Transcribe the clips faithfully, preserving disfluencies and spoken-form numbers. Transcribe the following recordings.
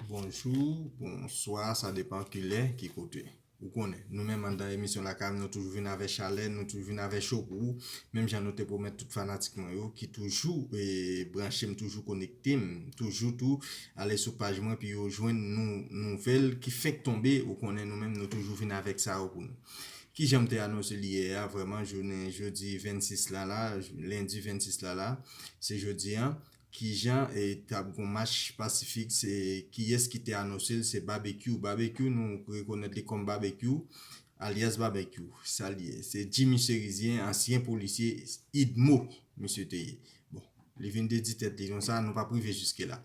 Bonjou, bonswa, sa depann ki lè, ki kote. Ou konnen, nou menm anndan emisyon Lakay m, nou toujou vin avèk chalè, nou toujou vin avèk cho pou ou. Menm jan nou te pwomèt tout fanatik mwen yo, ki toujou e, branche m, toujou konekte m, toujou tou ale sou paj mwen pou yo jwenn nou nouvèl ki fenk tonbe. Ou konnen, nou menm, nou toujou vin avèk sa yo pou nou. Kijan m te anonse l yè a, vrèman, jounen jodi vennsis la la, lendi vennsis la la, se jodi a. Kijan e t ap gon mach pasifik, se kiyès ki te anonse l? Se Babekyou. Babekyou, nou rekonèt li kòm Babekyou, alyas Babekyou. Sa l ye? Se Jimmy Chérisier, ansyen polisye, idmo, misye te ye. Bon, li vin dedi tèt li konsa, nou p ap rive jiske la.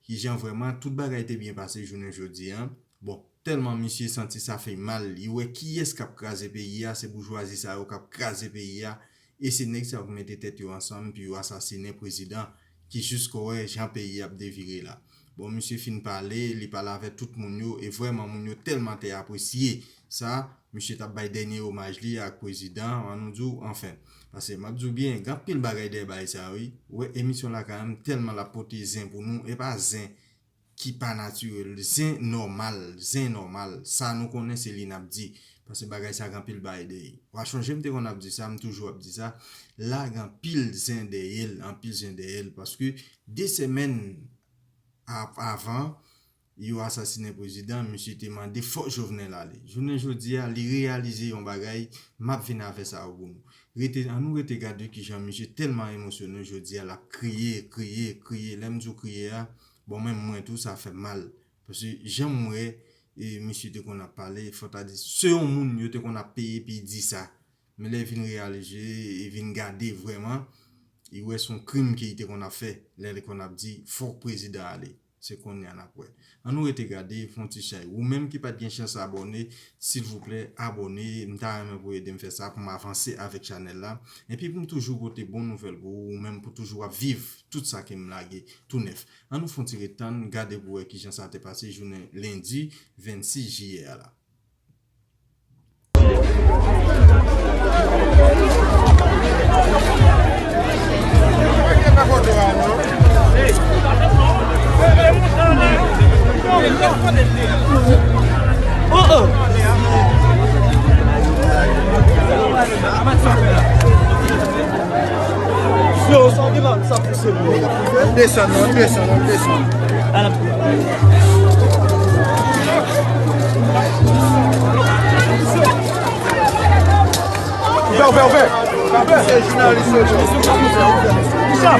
Kijan vrèman, tout bagay te byen pase jounen jodi a. Bon, tèlman misye santi sa fè mal, li wè kiyès k ap kraze peyi a, se boujwazi sa yo k ap kraze peyi a, e se nèg sa yo k mete tèt yo ansanm pou yo asasinen prezidan ki jis kò wè jan peyi a ap devire la. Bon, misye fin pale, li pale avèk tout moun yo, e vrèman moun yo tèlman te apresye sa, misye t ap bay dènye omaj li ak prezidan, an nou di w, anfen. Paske m ap di w byen, gen anpil bagay dèyè bagay sa yo, wi. Ou wè, emisyon Lakay m tèlman l ap pote zen pou nou, e pa zen ki pa natirèl, zen nòmal, zen nòmal. Sa nou konnen se li n ap di. Paske bagay sa gen anpil bagay dèyè. W a chonje m te konn ap di sa, m toujou ap di sa. La gen anpil zen dèyè l, anpil zen dèyè l. Paske de semèn a- avan, yo asasinen prezidan, misye te mande fòk Jovenel ale. Jounen jodi a, li reyalize yon bagay, m ap vin avè sa yo pou nou. Rete, an nou rete gade kijan misye tèlman emosyone jodi a, l ap kriye, kriye, kriye. Lè m di w kriye a, bon, menm mwen tou, sa fè m mal. Paske jan m wè e, misye te konn ap pale, fò ta di, se yon moun yo te konn ap peye pou l di sa. Men lè l vin reyalize, e vin gade vrèman, li wè se yon krim ke li te konn ap fè, lè li konn ap di, fòk prezidan ale. Se kounye a n ap wè. An nou rete gade, fè yon ti chay. Ou menm ki pa t gen chans abòne, silvouplè, abòne. M ta renmen pou w ede m fè sa, pou m avanse avèk chanèl la. Epi pou m toujou pote bon nouvèl pou ou, ou menm pou toujou ap viv tout sa ke m lage tou nèf. An nou fè yon ti ret tann, gade pou wè kijan sa te pase jounen lendi vennsis jiyè a la. Yo, sa w gen la, sa pouse m. Desann non, desann non, desann. Ouvè, ouvè, ouvè. Sa pouse jounalis yo. Sa.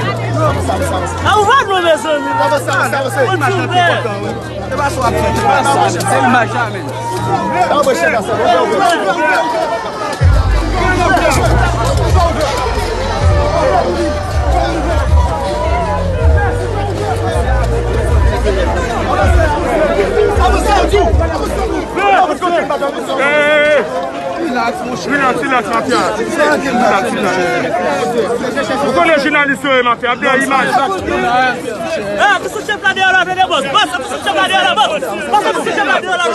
A, ou pa nou, mezanmi. Sa va, sa va, sa va, se imaj lan ki enpòtan, wi. Se pa sa w ap fè, se pa sa w ap fè. Se imaj la, men. Relax, relax, mafya. Relax, relax. Ou konnen jounalis yo ye, mafya, ap dèyè imaj. Ah, pou sou chèf la deyò la, tande bòs. Bòs, pou sou chèf la deyò la, bòs. Bòs, pou sou chèf la deyò la,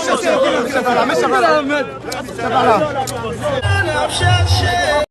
bòs.